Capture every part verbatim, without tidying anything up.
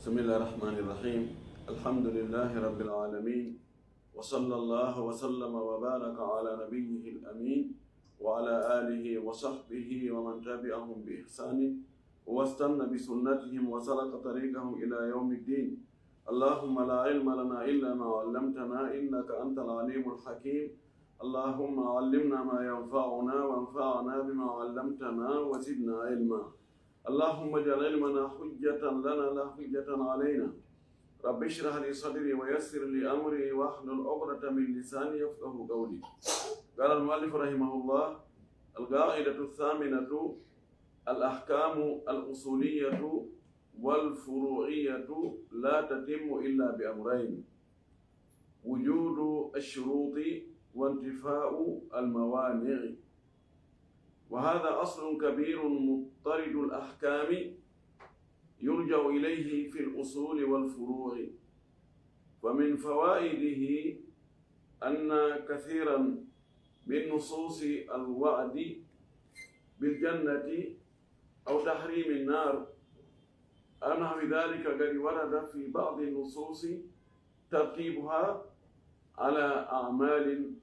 بسم الله الرحمن الرحيم. الحمد لله رب العالمين، وصلى الله وسلم وبارك على نبيه الأمين وعلى آله وصحبه ومن تبعهم بإحسان واستن بسنتهم وسلك طريقهم إلى يوم الدين. اللهم لا علم لنا إلا ما علمتنا إنك أنت العليم الحكيم. اللهم علمنا ما ينفعنا وانفعنا بما علمتنا وزدنا علما. اللهم اجعل علمنا حجة لنا لا حجة علينا. رب اشرح لي صدري ويسر لي أمري واحلل عقدة من لساني يفقه قولي. قال المؤلف رحمه الله: القاعدة الثامنة: الأحكام الأصولية والفروعية لا تتم إلا بأمرين: وجود الشروط وانتفاء الموانع. وهذا أصل كبير مضطرد الأحكام يرجع إليه في الأصول والفروع. فمن فوائده أن كثيرا من نصوص الوعد بالجنة أو تحريم النار أو نحو ذلك قد ورد في بعض النصوص ترتيبها على أعمال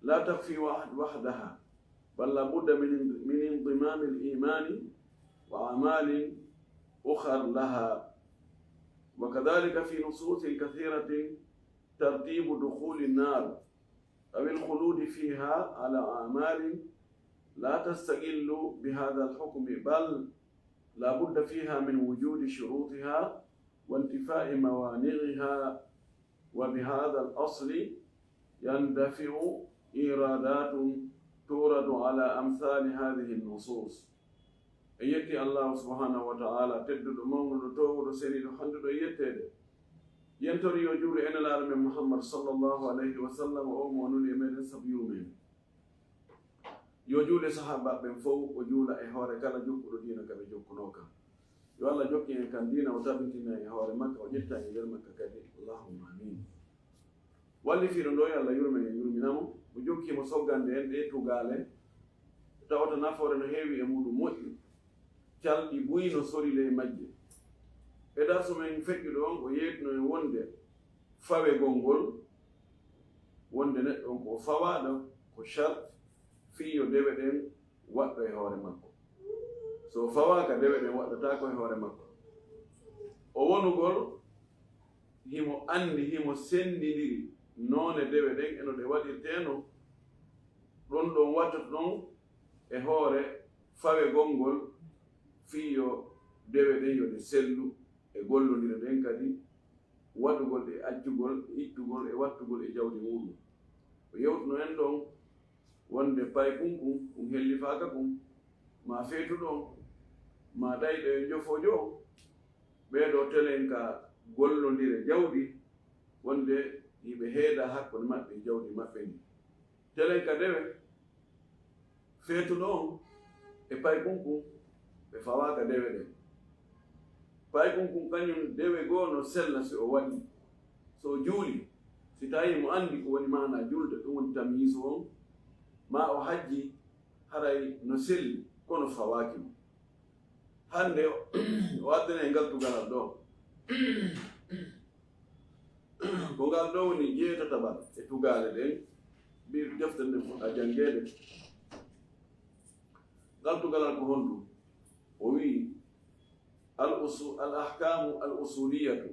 لا تكفي وحد-، وحدها، بل لا بد من، من انضمام الإيمان وأعمال أخر لها. وكذلك في نصوص كثيرة ترتيب دخول النار أو الخلود فيها على أعمال لا تستقل بهذا الحكم، بل لا بد فيها من وجود شروطها وانتفاء موانعها. وبهذا الأصل يندفع إيرادات تورد على أمثال هذه النصوص. En yetti Allahu subhanahu wa ta'ala, tedduɗo, mawnuɗo, toowuɗo, seniiɗo, handuɗo e yetteede. Yen tori yo juulu e Nelaaɗo men Muhammad sallallahu alayhi wa sallam, o mo nuli e meɗen sabu yurmeende. Yo juulu e sahaabaaɓe ɓen fow, o juula e hoore kala jokkuɗo diina ka ɓe jokkunoo kan. Yo Allah jokkin en kan diina, o tabintina en e hoore makka, o ƴetta en e nder makka kadi. Allahumma amin. Wallifiiɗo ɗo, yo Allah yurme en, yurmina mo. O jokki mo soggande en ɗee tugaale, tawata nafoore no heewi e muɗum moƴƴi, calɗi buy no sori ley majje. E darsu men feƴƴuɗo on, o yeetino en wonde fawegol ngol, wonde neɗɗo on ko o fawaaɗo, ko shart fii yo dewe ɗen waɗɗo e hoore makko. So o fawaaka, dewe ɗen waɗɗataako e hoore makko. O wonugol himo anndi, himo senndindiri noone dewe ɗen e no ɗe waɗirtee non, ɗon ɗon wattata ɗon e hoore fawegol ngol, fii yo dewe ɗen yo ɗe sellu e gollondire ɗen kadi, waɗugol e accugol e ittugol e wattugol e jawdi muɗum. O yewtuno en ɗon wonde paykun kun, kun hellifaaka kun, maa feetuɗo on, maa ɗayɗo e njofoojo on, ɓee ɗoo telen ka gollondire jawdi, wonde hiɓe heeda hakkunde maɓɓe e jawdi maɓɓe ndin. Telen ka dewe, feetuɗo on e paykun kun, ɓe fawaaka dewe ɗen. Paykun kun kañun dewe goo no sella si o waɗi. So o juuli, si tawi mo anndi ko woni maanaa julde, ɗum woni tamyiisu on, maa o hajji, haray no selli, kono fawaaki mo. Hannde o addani en ngal tugalal ɗoo. Ko ngal ɗoo woni jeetataɓal e tugaale ɗen, mbi defte nde fuɗɗa janngeede. Ngal tugalal ko honɗum? O wi'i, al usu-, al ahkaamu al usuliyatu,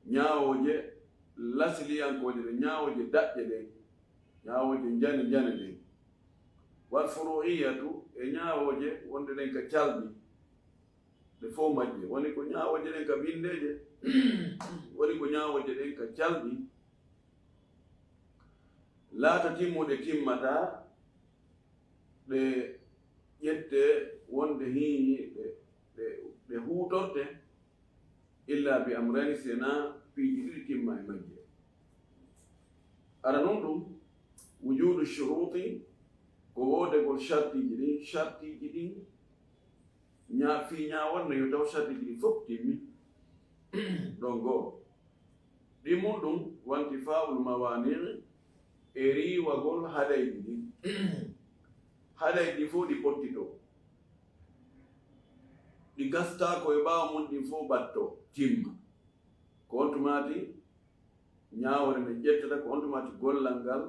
ñaawooje lasiliyankooje ɗen, ñaawooje daƴƴe ɗen, ñaawooje njane njane ɗen. Wal furu'iyatu, e ñaawooje wonde ɗen ka calɗi, ɗe fow majje. Woni ko ñaawooje ɗen ka binndeeje, woni ko ñaawooje ɗen ka calɗi. Laata timmuɗe timmataa, ɗe ƴettee wonde hii ɗe, ɗe, ɗe huutorte, illa bi amrayni, si enaa piiji ɗiɗi timma e majje. Aranun ɗum, wujuudu shuruuti, ko woodegol shartiiji ɗin, shartiiji ɗin, ña-, fii ñaawol no yo taw shartiiji ɗin fof timmi. Ɗon goo. Ɗimmun ɗum, wantifaa'ul mawaani'i, e riiwagol haɗayɗi ɗin. Haɗayɗi ɗin fof ɗi pottitoo. ɗi gastaako e ɓaawo mum ɗin fof ɓatto, timma. Ko on tumaati ñaawoore nde ƴettata, ko on tumaati gollal ngal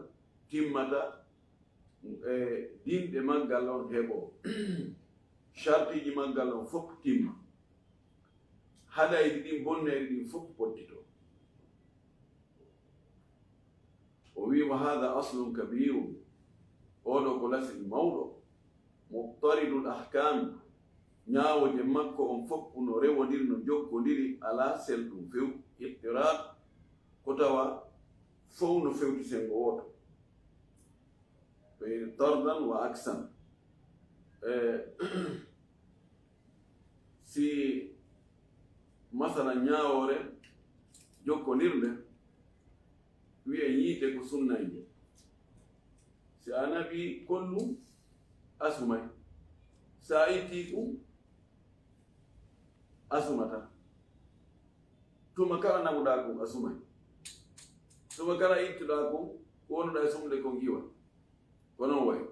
timmata, e dinɗe maggal on heɓoo, shartiiji maggal on fof timma. Haɗayɗi ɗin, bonneeɗi ɗin fof pottitoo. O wi, "Wa hada aslun kabirun." Oɗo ko lasil mawɗo. Muttaridul ahkam. Ñaawooje makko on fof no rewondiri, no jokkondiri, alaa selɗum few. Ittirad ko tawa fow no fewti senngo wooto. Ɓe tardan wa aksan. E, si masala ñaawoore jokkondirnde, wi'e yiite ko sunnayde. Si a naɓi kollu, asumay. Si a itti ɗum, asumata. Tuma kala naɓuɗaa ɗum, asumay. Tuma kala ittuɗaa ɗum, ko wonuɗaa e sumde ko ngiwa. Ko noon wayi.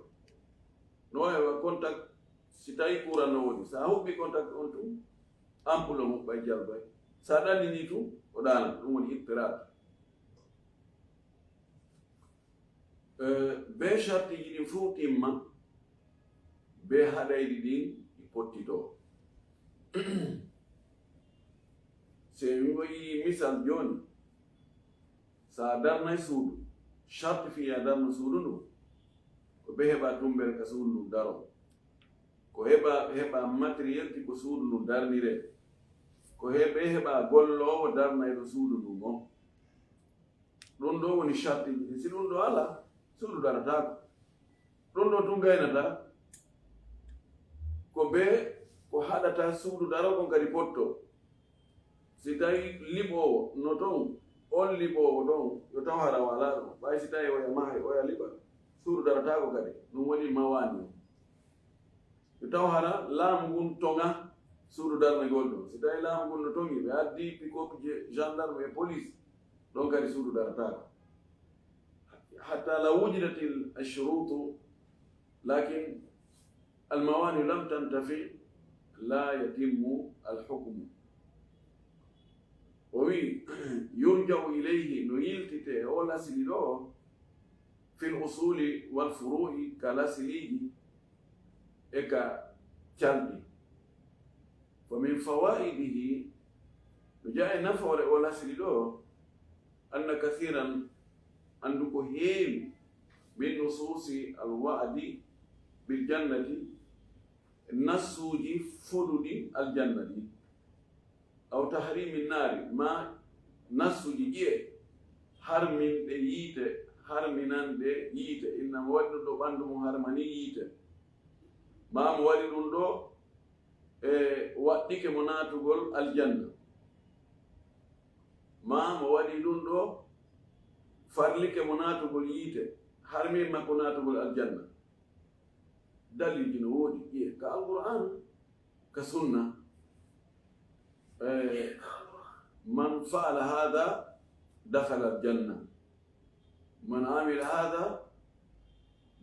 No wayi wa contact, si tawi courant no woni, so a huɓɓi contact on tun, ampoule on huɓɓay, jalbay. So a ɗannini tun, o ɗaanat. Ɗum woni ittirad. Eh, be shartiji ɗin fof timma, be haɗayɗi ɗin ɗi pottitoo. Si en waɗi misal jooni, so a darnay suudu, sharti fii a darna suudu ndu, ko be heɓa tumbere ka suudu ndun daro. Ko heɓa, heɓa matériel ti ko suudu ndun darnire. Ko heɓe heɓa golloowo darnayɗo suudu ndun on. Ɗum ɗoo woni shartiji ɗin. Si ɗum ɗoo alaa, suudu darataako. Ɗum ɗoo tun gaynataa. Ko be ko haɗata suudu daro kon kadi potto. Si tawi liɓoowo no ton, on liɓoowo ɗon, yo taw hara o alaa ɗon. Ɓay si tawi oya mahay, oya liɓa, suudu darataako kadi. Ɗum woni mawani. Yo taw hara laamu ngun toŋa suudu darnegol ɗon. Si tawi laamu ngun no toŋi, ɓe addi pick-up je gendarme e police, ɗon kadi suudu darataako. Hatta law wujidatil shurutu, lakin al mawani lam tantafi, la yatimmu al hukmu. O wi, yurja'u ilayhi, no yiltite o lasili ɗo, fil usuli wal furu'i, ka lasiliji e ka calɗi. Fa min fawaidihi, no jeya e nafoore o lasili ɗo, anna kathiran, anndu ko heewi, min nususi al wa'di bil jannati, nassuuji foɗuɗi aljanna ɗi, aw tahrimi naari, ma nassuuji ƴi'e harminɗe yiite, harminanɗe yiite, inna mo waɗi ɗum ɗo ɓanndu mum harmani yiite, ma mo waɗi ɗum ɗo, e waɗɗike mo naatugol aljanna, ma mo waɗi ɗum ɗo farlike mo naatugol yiite, harmi makko naatugol aljanna. Dalilji no woodi, ƴi'e ka Alqur'aan, ka Sunna. Eh, man fa'ala haadha dakhala al-janna. Man amila haadha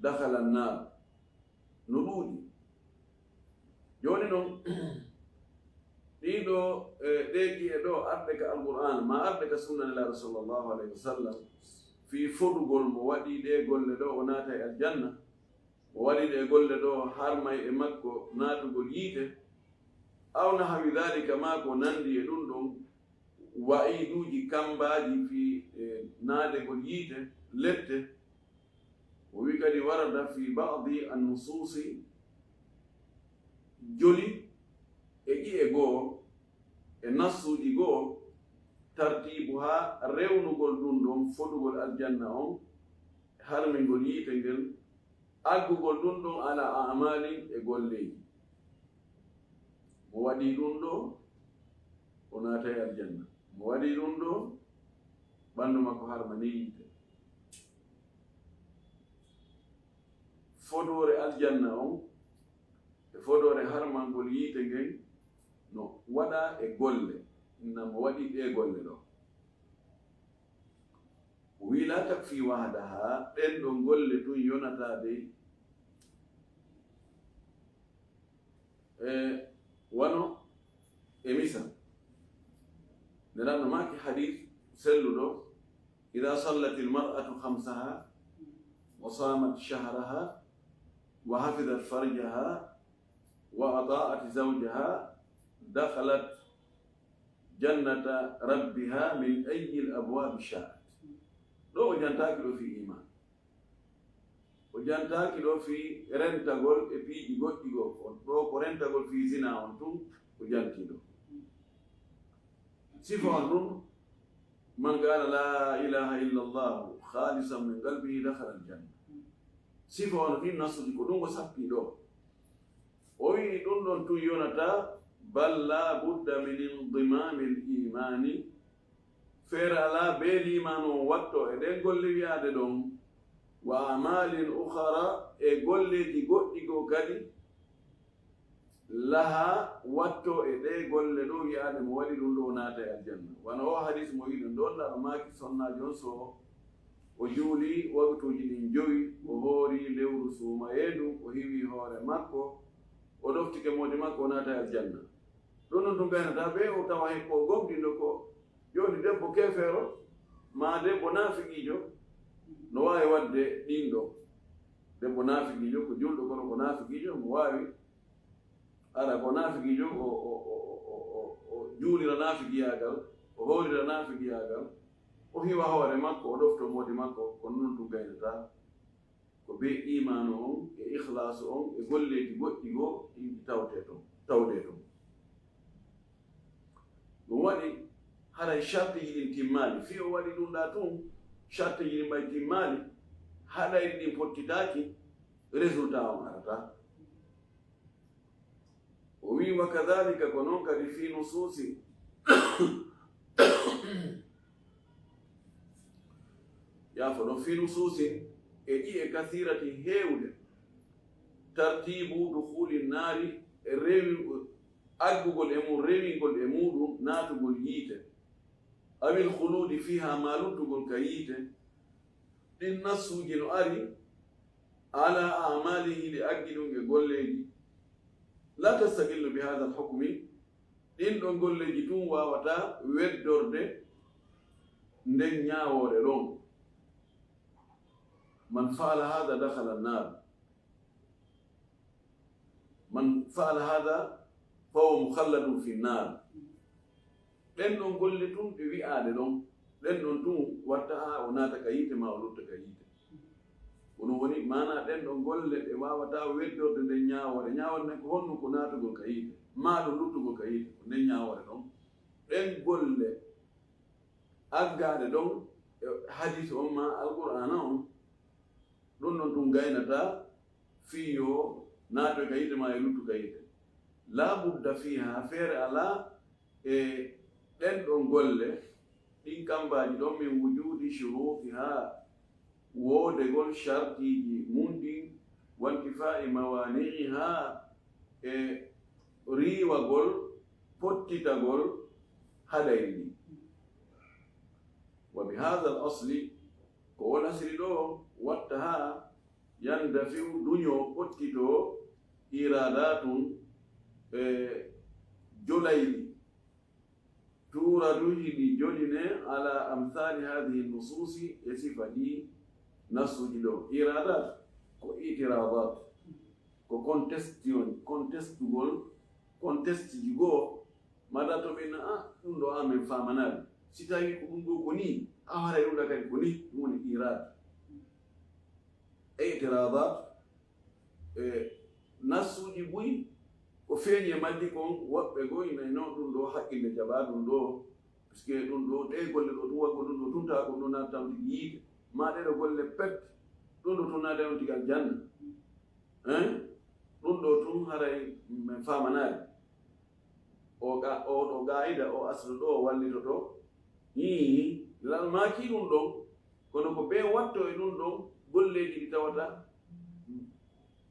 dakhala an-naar. No ɗuuɗi. Jooni noon, ɗiɗo, eh, ɗee ƴi'e ɗo arde ka Alqur'aan, ma arde ka Sunna Nelaaɗo sallallahu alayhi wa sallam, fii fodugol mo waɗi ɗee golle ɗo, o naatay aljanna. Mo waɗi ɗee golle ɗo harmay e makko naatugol yiite, aw nahawi daalika, maa ko nanndi e ɗum ɗon, wa'iiduuji kammbaaji fii, e, naadegol yiite, lette. O wi kadi, warada fii ba'di an-nusuusi, joli e ƴi'e goo, e nassuuji goo, tartiibuhaa, rewnugol ɗum ɗon fodugol aljanna on, harmingol yiite ngel, aggugol ɗum ɗon ala a'maalin, e golleeji. Mo waɗi ɗum ɗo, o naatay aljanna. Mo waɗi ɗum ɗo, ɓanndu makko harmani yiite. Fodoore aljanna on, e fodoore harmangol yiite ngen, no waɗa e golle. Inna mo waɗi ɗee golle ɗo. O wi, laa takfii wahdahaa, ɗen ɗon golle tun yonataa dey. E, wano E misal, Nelaaɗo maaki hadiis selluɗo: "Idaa sallatil mar'atu khamsaha, wa saamat shahraha, wa hafizat farjaha, wa ata'at zawjaha, dakhalat jannata rabbiha min ayyil abwaabi sha'at." Ɗo o jantaaki ɗo fii iimaan. O jantaaki ɗo fii rentagol e piiji goɗɗi goo. On ɗo ko rentagol fii zina on tun o jantii ɗo. Sifa on ɗun: "Man qaala laa ilaaha illa Allahu khaalisan min qalbihi dakhala al-janna." Sifa on ɗin nassuuji ko ɗun o sappii ɗo. O wi'i ɗun ɗon tun yonataa, "bal laa budda min indimaamil iimaani." Feere alaa, bee liimaanu on wattoo e ɗen golle wi'aaɗe ɗon, "wa a'maalin ukhara", e golleeji goɗɗi goo kadi, "laha", wattoo e ɗee golle ɗoo wi'aaɗe mo waɗi ɗun ɗoo o naatay aljanna. Wano oo hadiis mo wi'uɗen ɗon, Nelaaɗo maaki sonnaajo on so o juulii waktuuji ɗin jowi, o hoorii lewru suumayee ndu, o hiwii hoore makko, o ɗoftike moodi makko, o naatay aljanna. Ɗun ɗon tun gaynataa bee o tawa hay ko gomɗinɗo ko jooni debbo keefeero, maa debbo naafiqiijo, no waawi waɗde ɗin ɗoo. Debbo naafiqiijo, ko juulɗo kono ko naafiqiijo, mo waawi ara ko naafiqiijo, o, o, o juulira naafiqiyaagal, o hoorira naafiqiyaagal, o hiwa hoore makko, o ɗofto moodi makko, kono ɗun ɗon tun gaynataa. Ko bee iimaanu on e ikhlaasu on e golleeji goɗɗi goo ɗin ɗi tawtee ton, tawdee ton. Ɗun waɗi haray shartiiji ɗin timmaali. Fii o waɗi ɗun ɗaa tun, shartiiji ɗin ɓay timmaali, haɗayɗi ɗin pottitaaki, résultat on arataa. O wi'i: "Wa kadhalika", ko non kadi, "fii nusuusi", yaafo ɗon, "fii nusuusi", e ɗi'e, "kathiratin", heewuɗe, "tartiibu dukhuuli naari", e rewi-, aggugol e mun, rewingol e muuɗun naatugol yiite, "awil khuluudi fiihaa", maa luttugol ka yiite, ɗin nassuuji no ari, "alaa a'maalihi", ɗi aggi ɗun e golleeji, "laa tastaqillu bi haadhal hukmi", ɗin ɗon golleeji tun waawataa weddorde nden ñaawoore ɗon. "Man fa'ala haadha dakhala an-naar." "Man fa'ala haadha fa huwa mukhalladun fi naar." Ɗen ɗon golle tun ɗe wi'aaɗe ɗon, ɗen ɗon tun watta haa o naata ka yiite maa o lutta ka yiite. Ko ɗun woni maanaa ɗen ɗon golle ɗe waawataa weddorde nden ñaawoore. Ñaawoore nden ko honɗun? Ko naatugol ka yiite, maa ɗun luttugol ka yiite, ko nden ñaawoore ɗon. Ɗen golle aggaaɗe ɗon e hadiisi on maa Alqur'aana on, ɗun ɗon tun gaynataa fii yo naatoy ka yiite maa yo luttu ka yiite. Laa budda fiihaa, feere alaa e ɗen ɗon golle, ɗin kambaaji ɗon, "min wujuudi shuruutihaa", woodegol shartiiji mun ɗin, "wa intifaa'i mawaani'ihaa", e riiwagol, pottitagol haɗayri ndin. "Wa bi haadhal asli", ko on asli ɗoo watta haa "yandafi'u", duñoo, pottitoo, "iraadaatun", e jolayɗi, "tuuradu", hiɗi jolinee, "alaa amthaali haadhihi nusuusi", e sifa ɗii nassuuji ɗoo. Iraadaat ko itiraadaat, ko contestion, contestugol, contestiji goo, mada to ɓe na, "Ah, ɗun ɗoo amen faamanaali. Si tawii ko ɗun ɗoo ko nii, a haray ɗun ɗaa kadi ko nii", ɗun woni iraada. Itiraadaat, e nassuuji buy, ko feeñi e majji kon, woɓɓe goo ina, "Non, ɗun ɗoo haqqille jaɓaa ɗun ɗoo, puisque ɗun ɗoo, ɗee golle ɗoo tun, waɗgol ɗun ɗoo tun, tawa ko ɗun naatata on tigi yiite, maa ɗee ɗoo golle pet, ɗun ɗoo tun naatata on tigi aljanna. Hein? Ɗun ɗoo tun haray men faamanaali." O ga-, oo ɗoo qaa'ida, oo aslu ɗoo wallitoto. Hii, Nelaaɗo maaki ɗun ɗon, kono ko ɓe wattoo e ɗun ɗon golleeji ɗi tawata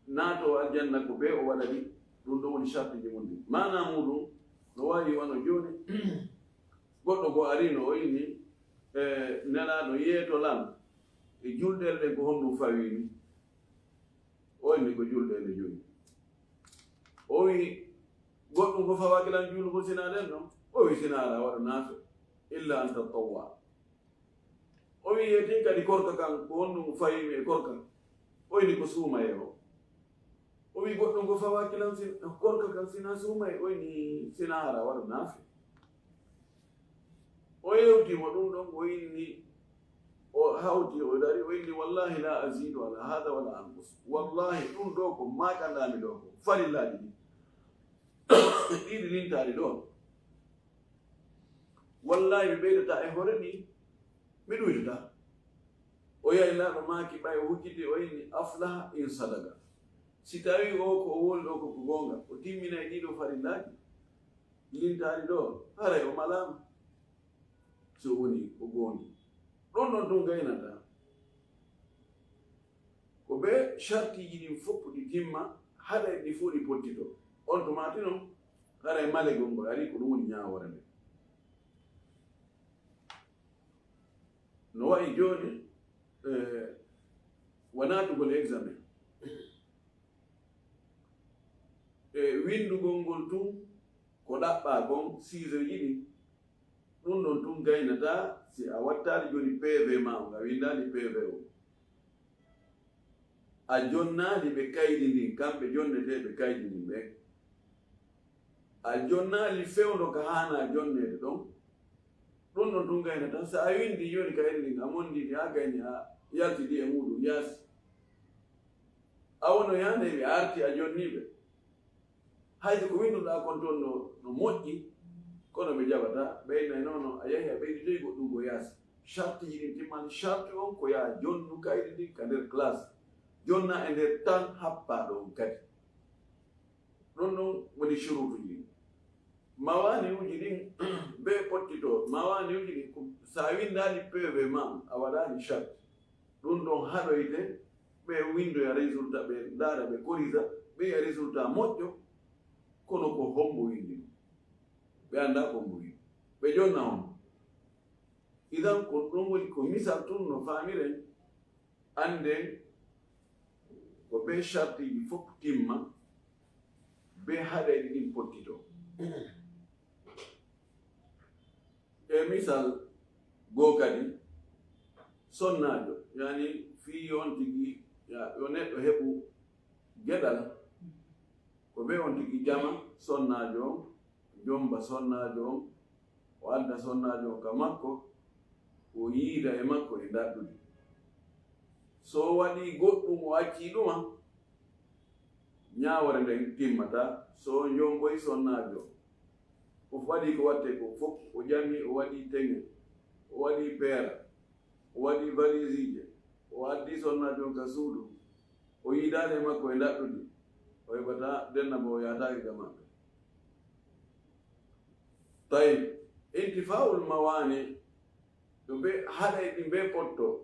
naatoo aljanna, ko ɓe o waɗa ɗi, ɗun ɗon woni shartiiji mun ɗin. Maanaa muuɗun no waawi wano jooni, goɗɗo goo ariino, o inni, e, "Nelaaɗo, yeeto lan e julɗe ɗen, ko honɗun fawii mi?" O inni ko julɗe ɗe jowi. O wi'i, Goɗɗum ko fawaaki lan juulugol sinaa ɗen ɗon? O wi sinaa aɗa waɗa naafe, illa an tatawwa. O wi e tin kadi korka kan, ko honɗum fawimi e korka? O inni ko suumaye o. O wi goɗɗum ko fawaaki lan sin-, korka kan sinaa suumaye? O inni sinaa aɗa waɗa naafe. O yewti mo ɗum ɗon, o inni, o hawti, o dari, o inni, "Wallahi la azidu ala hada wala anqus." Wallahi, ɗum ɗo ko makanɗami ɗo ko farillaaji ɗi. Ɗiɗi lintaali ɗo. Wallahi, mi ɓeydata e hoore ni, mi ɗuytata. O yahi laaɗo maaki ɓay o hucciti, o inni, "Aflaha in sadaka." Si tawi o ko o woni ɗo ko ko goonga, o timminay ɗiɗo farillaaji lintaali ɗo, haray o malaama. So woni o goongi. Ɗon ɗon tun gaynata. Ko ɓe shartiiji ɗin fof ɗi timma, haɗa e ɗi fof ɗi pottito. On tuma tino, haɗa e malegol ngol ari ko ɗum woni ñaawore nde. No wayi jooni, eh, wa naatugol examen. E winndugol ngol tun ko ɗaɓɓaa kon, six heures ɗin, ɗum ɗon tun gaynataa si a wattaali jooni P V ma on, a winndaali P V o. A jonnaali ɓe kaydi ndin, kamɓe jonneteeɓe kaydi ndin ɓen. A jonnaali fewndo ka haanaa jonneede ɗon. Ɗum ɗon tun gaynataa. Si a winndi jooni kaydi ndin, a monndii ndi, a gayni, a yaltidi e muuɗum yaasi. A wono yaande ɓe arti a jonnii ɓe. Hayde ko winnduɗaa kon ton no, no moƴƴi, kono ɓe jaɓataa. Ɓe innay, "Non, non, a yahi a ɓeyditoyi goɗɗum ko yaasi." Shartiiji ɗin timmaali. Sharti on ko yaa jonnu kaydi ndin ka nder classe. Jonna e nder tan happaaɗo on kadi. Ɗon ɗon woni shuruutuuji ɗin. Mawaani'uuji ɗin, bee pottitoo, mawaani'uuji ɗin, ko, so a winndaali P V ma, a waɗaali sharti. Ɗum ɗon haɗoyte, ɓe winndoya résultat, ɓe ndaara, ɓe korija, ɓe yi'a résultat moƴƴo, kono ko hombo winndi ɗum? Ɓe anndaa ko hombo winndi. Ɓe jonna on. Idan, ko ɗum woni ko misal tun no faamiren, annden ko ɓe shartiiji fof timma, ɓe haɗayɗi ɗin pottitoo. E misal goo kadi, sonnaajo, yani fii yo on tigi, ya, yo neɗɗo heɓu geɗal, ko ɓe on tigi jama sonnaajo on, jomba sonnaajo on, o adda sonnaajo on ka makko, o yiida e makko e ndaɗɗudi. So o waɗii goɗɗum, o accii ɗuma, ñaawore nden timmataa. So o jomboyi sonnaajo, o waɗii ko wattee ko fof, o ƴami, o waɗii teŋe, o waɗii peera, o waɗii valiisiije, o addii sonnaajo on ka suudu, o yiidaali e makko e ndaɗɗudi, o heɓataa denna mo o yahataake ka makka. Tayyib, intifaa'ul mawaani, ɗo ɓe haɗay ɗi bee potto.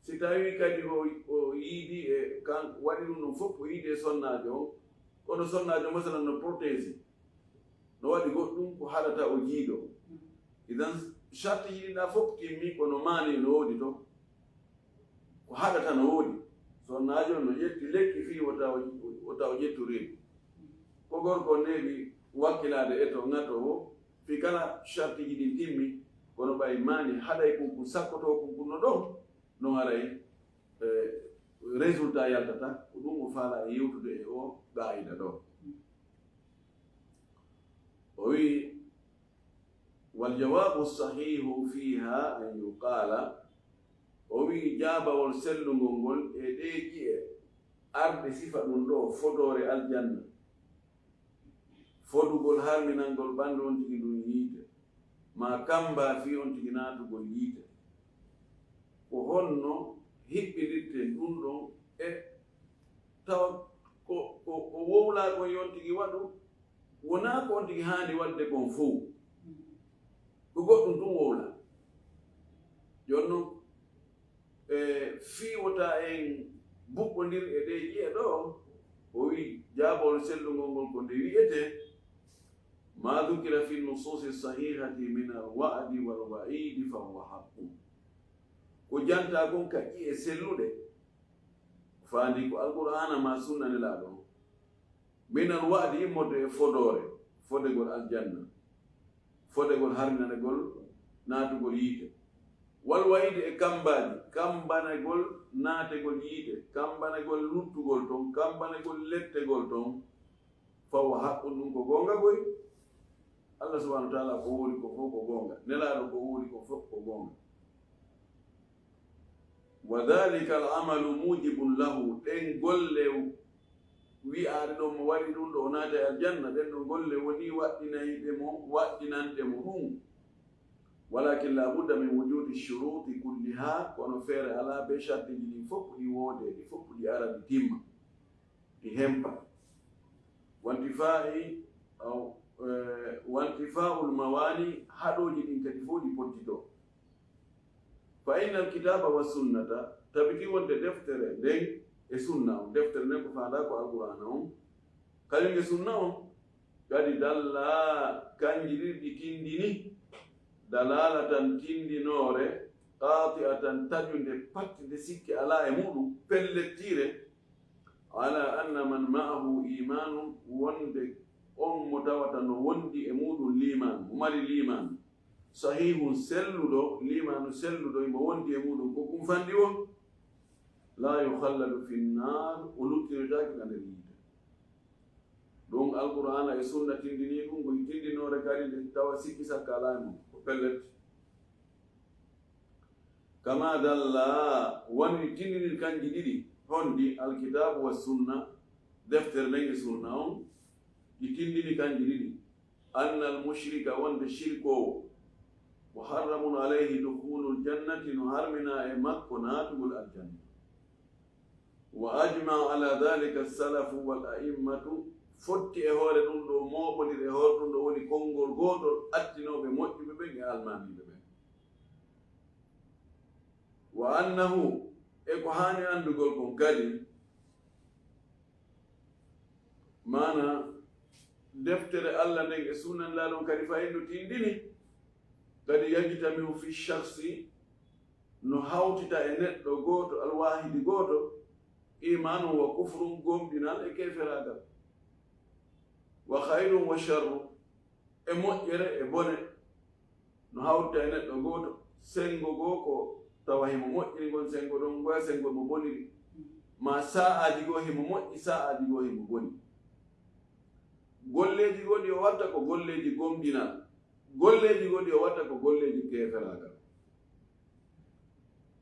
Si tawii kadi o, o yiidi e kan, waɗi ɗum ɗum fof, o yiidi e sonnaajo on, kono sonnaajo, masalan, no protéger, no waɗi goɗɗum ko haɗata o jiido. Idan, shartiiji ɗin ɗaa fof timmi, kono maani no woodi ton. Ko haɗata no woodi. Sonnaajo no ƴetti lekki fii wota o, wota o ƴettu reedu. Ko gorko neeɓi wakkilaade e to ŋato o, fii kala shartiiji ɗin timmi, kono ɓay maani haɗay kun, kun sakkotoo kun, kun no ɗon, non haray, eh, résultat yaltata. Ko ɗum o faala e yewtude e o qaa'ida ɗo. O wi'i, "Wal jawaabu sahiihu fiihaa an yuqaala," o wi'i, jaabawol sellungol ngol e ɗee ƴi'e arde sifa ɗum ɗo fodoore aljanna, fodugol harminangol ɓanndu on tigi ndun yiite, maa kammbaa fii on tigi naatugol yiite. Ko honno hiɓɓindirten ɗum ɗon e tawa ko, ko, ko wowlagol yo on tigi waɗu, wonaa ko on tigi haani waɗde kon fow. Ko goɗɗum tun wowla. Jooni non, e fii wota en buɓɓondir e ɗee ƴi'e ɗo, o wi'i, jaabawol sellungol ngol ko nde wi'etee, "Ma dhukira fi nusuusi sahihati min al-wa'di wal wa'iidi fa huwa haqqun." Ko jantaa kon ka ƴi'e selluɗe, faandi ko Alqur'aana maa Sunna Nelaaɗo on. Min al-wa'di, immorde e fodoore. fodegol aljanna, fodegol harminanegol naatugol yiite. Wal wa'idi e kambaaji, kambanegol naategol yiite, kambanegol luttugol ton, kambanegol lettegol ton. Fa huwa haqqun, ɗum ko goonga koy. Allah subhanahu wa ta'ala ko wowli ko fof ko goonga. Nelaaɗo ko wowli ko fof ko goonga. Wa dhalika al amalu mujibun lahu, ɗen golle wi'aade ɗon mo waɗi ɗum ɗo o naata e aljanna, ɗen ɗon golle woni waɗɗinayɗe mo, waɗɗinanɗe mo ɗum. Walakin la budda min wujudi shuruti kulliha, kono feere alaa be shartiji ɗin fof ɗi woodee, ɗi fof ɗi ara ɗi timma, ɗi hempa. Wantifa'i, aw, eh, wantifa'ul mawani, haɗooji ɗin kadi fof ɗi pottitoo. Fa innal kitaba wa sunnata, tabiti wonde deftere nden e sunna on, deftere nden ko faandaa ko Alqur'aana on, kañum e sunna on, kadi dalla, kanji ɗiɗi ɗi tindini, dalalatan tindinoore, qati'atan taƴunde, pattinde sikke alaa e muɗum, pellettiire, ala anna man ma'ahu imanun, wonde on mo tawata no wondi e muɗum liimaanu, mo mari liimaanu, sahihun selluɗo, liimaanu selluɗo imo wondi e muɗum ko kumfanɗi on, la yukhalladu fi nnar, o luttinotaake ka nder yiite. Ɗum Alqur'aana e Sunna tindinii ɗum, ko tindinoore kadi nde tawa sikki sakka alaa e mum, ko pellet. Kama dalla, wonri tindinir kanji ɗiɗi, honɗi? Alkitaabu wa sunna, deftere nden e sunna on, ɗi tindini kanji ɗiɗi. Anna al mushrika, wonde shirkoowo, muharramun alayhi dukhulul jannati, no harmina e makko naatugol aljanna. Wa ajma ala dhalika salafu wal a'immatu, fotti e hoore ɗum ɗo, mooɓondir e hoore ɗum ɗo, woni konngol gootol attinooɓe moƴƴuɓe ɓen e almaamiiɓe ɓen. Wa annahu, e ko haani anndugol kon kadi, maana deftere Allah nden e sunna Nelaaɗo on kadi fayin no tindini, kadi yajtamiu fi shakhsi, no hawtita e neɗɗo gooto, alwaahidi gooto, imaanun wa kufrun, gomɗinal e keeferaagal, wa khayrun wa sharrun, e moƴƴere e bone, no hawta e neɗɗo gooto, senngo goo ko tawa himo moƴƴiri ngon senngo ɗon, ngoya senngo mo boniri, ma sa'aaji goo himo moƴƴi, sa'aaji goo himo boni. Golleeji goo ɗi o watta ko golleeji gomɗinal, golleeji goo ɗi o watta ko golleeji keeferaagal.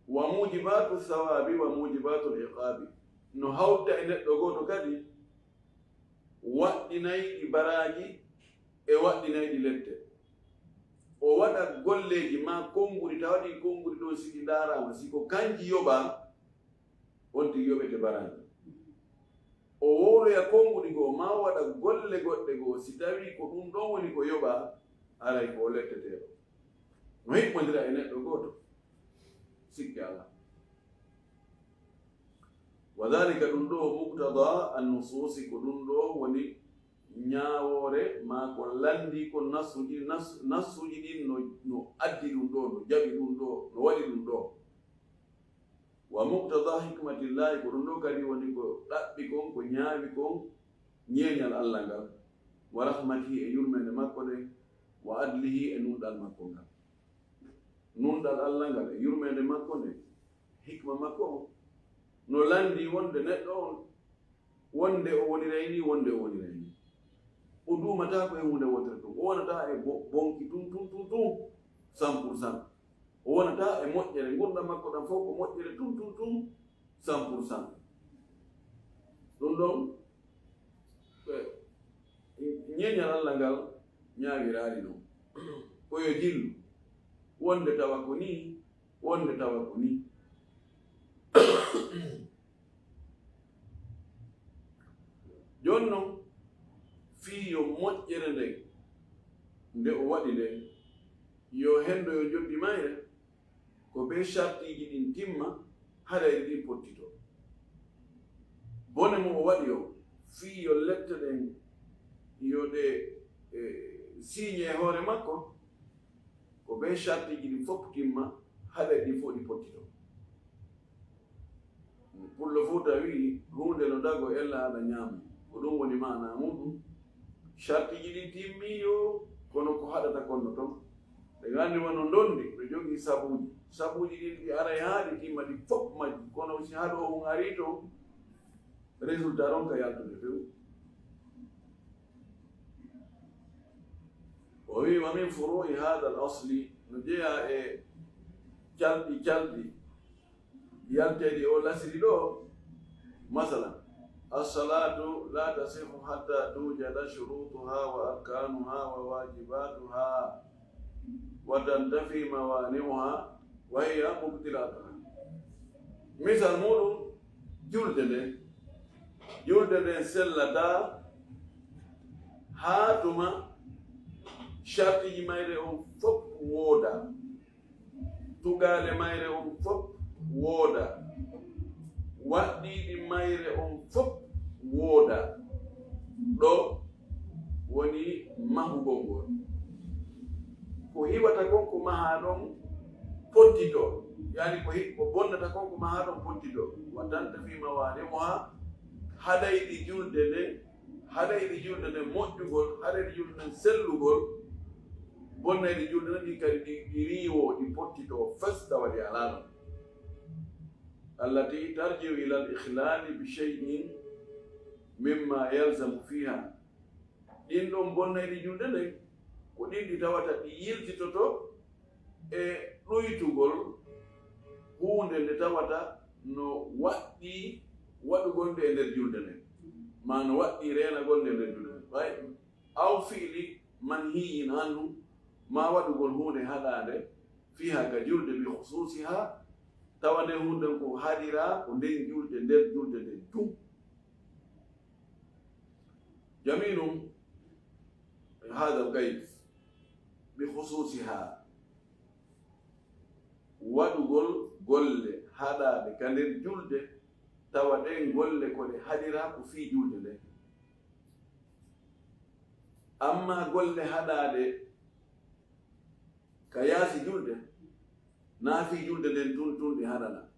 Wa mujibatu sawabi wa mujibatu iqabi, no hawta e neɗɗo gooto kadi waɗɗinayɗi baraaji e waɗɗinayɗi lette. O waɗa golleeji ma konnguɗi, tawa ɗi konnguɗi ɗon, si ɗi ndaaraama, si ko kanji yoɓa, on tigi yoɓete baraaji. O wowloya konnguɗi goo, ma o waɗa golle goɗɗe goo, si tawii ko ɗum ɗon woni ko yoɓa, haray ko o letteteeɗo. No hiɓɓondira e neɗɗo gooto, sikke alaa. Wa dhalika, ɗum ɗo, muqtada annusuusi, ko ɗum ɗo woni ñaawoore, ma ko lanndii kon nassuuji, nas-, nassuuji ɗin no, no addi ɗum ɗo, no jaɓi ɗum ɗo, no waɗi ɗum ɗo. Wa muqtada hikmatillahi, ko ɗum ɗo kadi woni ko ɗaɓɓi kon, ko ñaawi kon, ñeeñal Allah ngal, wa rahmatihi, e yurmeende makko nden, wa adlihi, e nunɗal makko ngal. Nunɗal Allah ngal e yurmeende makko nden, hikma makko on, no lanndii wonde neɗɗo on, wonde o woniray ni, wonde o woniray ni. O duumataako e huunde wootere tun. O wonataa e bo-, bonki tun, tun, tun, tun, cent pour cent. O wonataa e moƴƴere. Ngurndan makko ɗan fof ko moƴƴere tun, tun, tun, cent pour cent. Ɗum ɗon, e, ñeeñal Allah ngal ñaawiraali ɗum. Ko yo jillu. Wonde tawa ko nii, wonde tawa ko nii. Jooni non, fii yo moƴƴere nden, nde o waɗi nden, yo henndo yo joddi mayre, ko bee sartiiji ɗin timma, haɗayɗi ɗin pottitoo. Bone mo o waɗi o, fii yo lette ɗen, yo ɗe, e, siiñe e hoore makko, ko bee sartiiji ɗin fof timma, haɗayɗi ɗin fof ɗi pottitoo. Pullo Fuuta wi'i, huunde no dago ella aɗa ñaama. Ko ɗum woni maanaa muuɗum. Sartiji ɗin timmi yo, kono ko haɗata kon no ton. Ɓe nganndi wano ndondi, no jogii sabuuji. Sabuuji ɗin ɗi aray haa ɗi timma ɗi fof majji. Kono si haɗo on arii ton, résultat on ka yaltude few. O wi, "Wa min furu'i hadha al-asli", no jeyaa e calɗi, calɗi yalteeɗi o lasiri ɗo. Masalan, "As-salatu la tasihhu hatta tujada shurutuha wa arkanuha wa wajibatuha wa tantafi mawani'uha wa hiya mubtilatuha." Misal muɗum, julde nden. Julde nden sellataa haa tuma sartiji mayre on fof wooda. Tugaale mayre on fof wooda. Waɗɗiiɗi mayre on fof wooda. Ɗo woni mahugol ngol. Ko hiwata kon ko mahaa ɗon pottitoo. Yaani ko hi-, ko bonnata kon ko mahaa ɗon pottitoo. Wa tantafi mawani'uha, haɗayɗi julde nden, haɗayɗi julde nden moƴƴugol, haɗayɗi julde nden sellugol, bonnayɗi julde nden ɗi kadi ɗi, ɗi riiwoo, ɗi pottitoo fes tawa ɗi alaa ɗon. Allati tarji'u ila al-ikhlali bi shay'in mimma yalzamu fiha. Ɗin ɗon bonnayɗi julde nden, ko ɗin ɗi tawata ɗi yiltitoto e ɗuytugol huunde nde tawata no waɗɗii waɗugol nde e nder julde nden, maa no waɗɗii reenagol nde e nder julde nden. Ɓay aw fi'li manhiyyin anhu, maa waɗugol huunde haɗaande, fiha ka julde, bi khususiha, tawa nden huunde nden ko haɗiraa ko nden julde, nder julde nden tun. Jaminun hadha al-qayd bi khususiha, waɗugol golle haɗaaɗe ka nder julde, tawa ɗen golle ko ɗe haɗiraa ko fii julde nden. Amma golle haɗaaɗe ka yaasi julde, naa fii julde nden tun tun ɗe haɗanaa.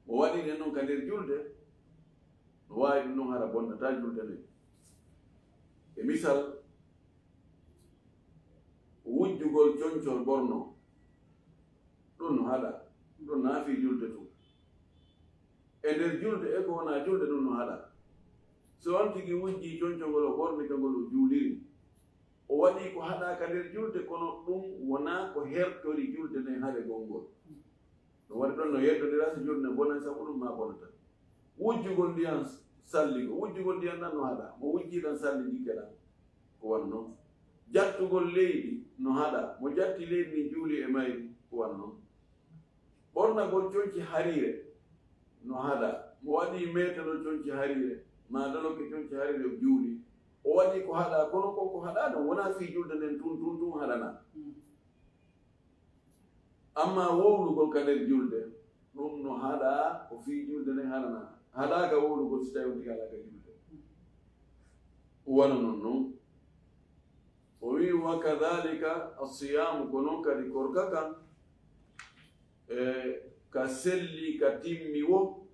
Mo waɗi ɗen non ka nder julde, no waawi ɗum non hara bonnataa julde nden. E misal, wujjugol concol ɓorno, ɗum no haɗaa, ɗum naa fii julde tun. E nder julde e ko wonaa julde, ɗum no haɗaa. So on tigi wujjii concol ngol, o ɓorni ka ngol, o juuliri, o waɗii ko haɗaa ka nder julde, kono ɗum wonaa ko hertori julde nden haɗe gongol. Ɗum waɗi ɗon no yeddondiraa, si julde nden bonay sabu ɗum maa bonata. Wujjugol ndiyan salligo, wujjugol ndiyan ɗan no haɗaa, mo wujjii ɗan salli jikke ɗan, ko wano non. Jattugol leydi no haɗaa, mo jatti leydi ndin juuli e mayri, ko wano non. Ɓornagol conci hariire no haɗaa, mo waɗii meetalol conci hariire, maa dolokke conci hariire o juuli, o waɗii ko haɗaa, kono kon ko haɗaa ɗon wonaa fii julde nden tun, tun, tun haɗanaa. Amma wowlugol ka nder julde, ɗum no haɗaa, ko fii julde nden haɗanaa. Haɗaaka wowlugol si tawii on tigi alaa ka julde. Wano non non. O wi'i, "Wa kadhalika as-siyamu", ko non kadi korka kan, e ka selli, ka timmi wo,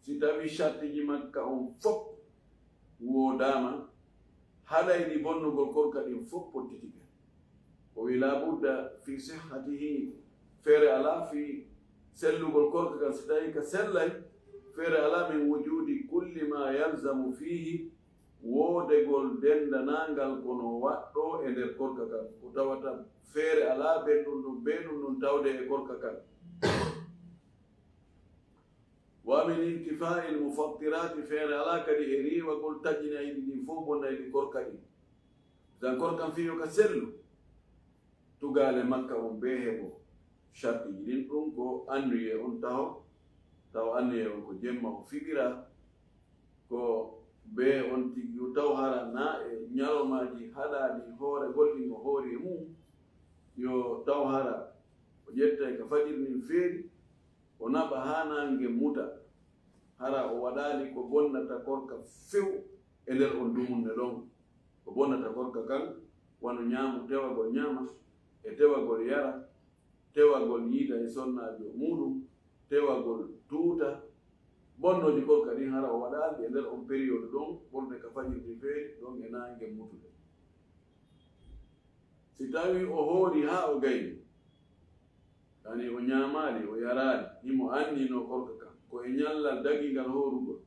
si tawii sartiji makka on fof woodaama, haɗayɗi bonnugol korka ɗin fof pottitike. O wi'i, "La budda fi sihhatihi", feere alaa fii sellugol korka kan, si tawii ka sellay, feere alaa, "min wujudi kulli ma yalzamu fihi", woodegol denndanangal ko no waɗɗoo e nder korka kan, ko tawata feere alaa bee ɗum ɗum, bee ɗum ɗum tawde e korka kan. Wa min intifa'il mufattirati, feere alaa kadi e riiwagol taƴinayɗi ɗin fof, bonnayɗi korka ɗin. Tan korka kan fii yo ka sellu, tugaale makka on bee heɓo sartiji ɗin. Ɗum ko annuye on taho, taw annuye on ko jemma o fiɓira, ko bee on tigi taw hara na e ñalawmaaji haɗaaɗi hoore gol ɗin o hoori e mum, yo taw hara o ƴettay ka fajiri ndin feeri, o naɓa haa naange muta, hara o waɗaali ko bonnata korka few e nder on dumunne ɗon. Ko bonnata korka kan wano ñaamu, tewagol ñaama, e tewagol yara, tewagol yiida e sonnaajo muuɗum, tewagol tuuta, Bonnooji korka ɗin hara o waɗaali e nder on période ɗon, ɓurde ka fajiri ndin feeri ɗon e naange mutude. Si tawii o hoori haa o gayni, yani o ñaamaali, o yaraali, himo anninoo korka kan, ko e ñallal dagingal hoorugol.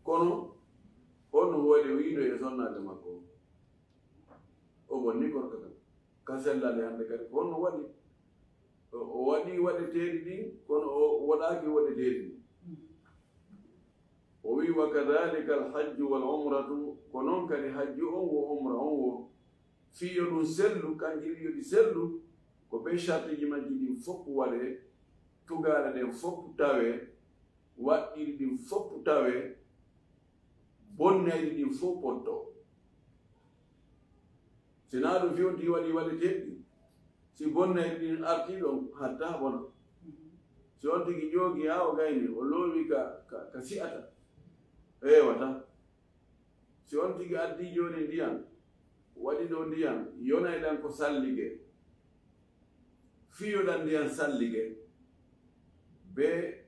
Kono honno waɗi o yiidoyi e sonnaajo makko on? O bonni korka kan. Ka sellaali hannde kadi, ko honno waɗi? O, o waɗi waɗeteeɗi ɗin, kono o waɗaaki waɗeteeɗi ɗin. O wi'i, "Wa kadhalika al-hajju wal umratu," ko non kadi hajju on wo umra on wo. Fii yo ɗum sellu, kanji ɗin yo ɗi sellu, ko ɓe shartiji majji ɗin fof waɗee, tugaale ɗen fof tawee, waɗɗiri ɗin fof tawee, bonnayɗi ɗin fof pottoo. Si naa ɗum, fii on tigi waɗi waɗeteeɗi ɗin, si bonnayɗi ɗin artii ɗon, hatta bona. Si on tigi joogi haa o gayni, o loowi ka, ka, ka si'ata, heewata. Si on tigi addii jooni ndiyan, waɗi ɗoo ndiyan, yonay ɗan ko sallige. Fii yo ɗan ndiyan sallige, be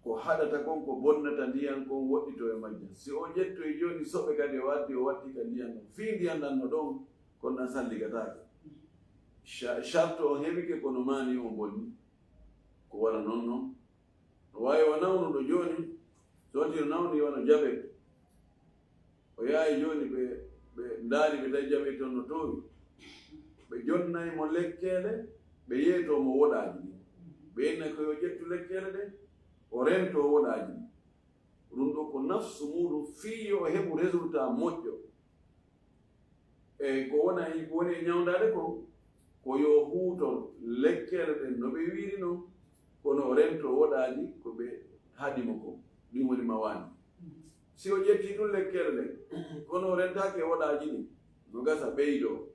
ko haɗata kon, ko bonnata ndiyan kon, woɗɗitoo e majjan. Si o ƴettoyi jooni soɓe kadi o addi, o watti ka ndiyan ɗon, fii ndiyan ɗan no ɗon, kono ɗan salligataake. Sha-, sharto on heɓike, kono maani on bonni. Ko wano non non. No waawi o nawnuɗo jooni, so wonti no nawni wano jaɓe. O yahay jooni, ɓe, ɓe ndaari, ɓe tawi jaɓe ton no toowi. Ɓe jonnay mo lekkeele, ɓe yeetoo mo woɗaaji ɗin. Ɓe inna ko yo ƴettu lekkeele ɗen, o rentoo woɗaaji ɗin. Ɗum ɗo ko nafsu muuɗum fii yo o heɓu résultat moƴƴo. E ko wona e, ko woni e ñawndaade kon, ko yo huutor lekkeele ɗen no ɓe wiiri non, kono o rentoo woɗaaji ko ɓe haɗi mo kon. Ɗum woni mawaani. Si o ƴettii ɗum lekkeele ɗen, kono o rentaaki e woɗaaji ɗin, no gasa ɓeydoo,